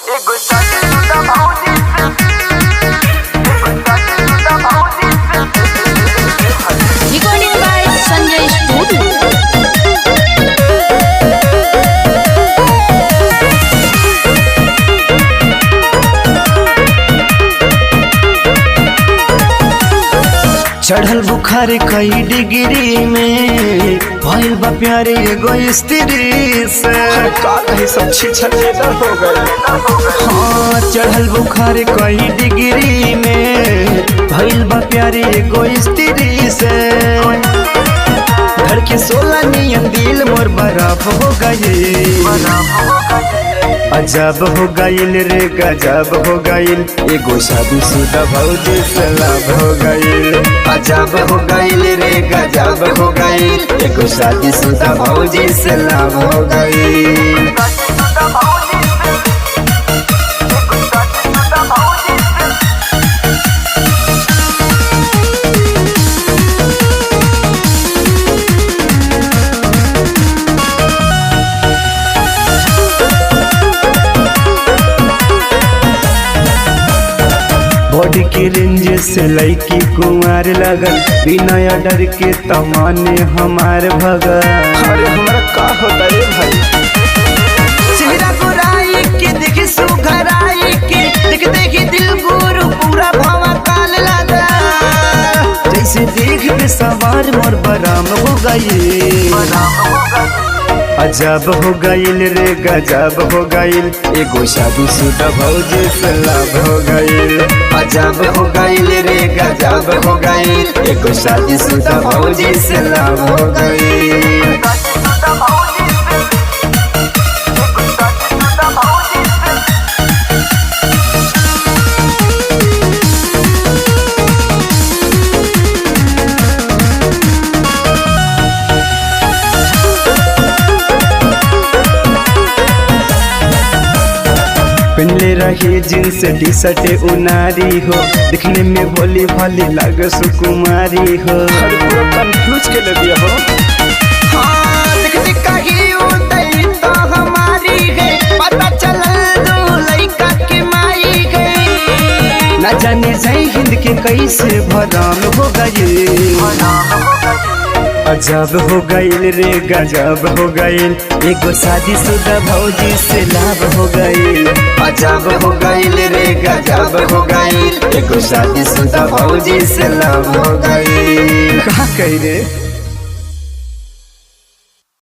Recording by Sanjay Studio. चढ़ल बुखार कई डिग्री में भइल बा प्यारे एगो स्त्री से। अरे का कही, सब छिछलेदर हो गए। हाँ, चढ़ल बुखार कई डिग्री में भइल बा प्यारे एगो स्त्री से। घर के सोला नियन दिल मोर बर्फ हो गई। अजब हो गईल रे, गजब हो गईल, एगो शादी शुदा भौजी से लव हो गईल। अजब हो गईल रे, गजब हो गईल, एगो शादी शुदा भौजी से लव हो गईल। बॉडी के रेंज से लड़की कुंवार लगल, बिना डर के तमाने हमार भगल। अरे हमरा का होता रे भाई? चेहरा गोराई के देख सुघराई के देख देख दिल गुरु पूरा भवा काल लगा। जैसे देख के सवार मोर बराम हो गई। अजब हो गईल रे, गजब हो गईल, एगो शादी शुदा भौजी से लव हो गईल। अजब हो गईल रे, गजब हो गईल, एगो शादी शुदा भौजी से लव हो गईल। पहनले रही जींस टी शर्ट उनारी हो, दिखने में भोली भाली लग सुकुमारी हो। अरे पूरा कंफ्यूज के ले दिया हो। हाँ, देखते कही उदय तो हमारी है, पता चलल दू लइका के माई है। न जाने जय हिंद के कैसे भराम हो गए। अजब हो गईल रे, गजब हो गईल, एगो शादी शुदा भौजी से लाभ हो गईल। अजब हो गईल रे, गजब हो गईल, एगो शादी शुदा भौजी से लव हो गईल। कहा कही रे?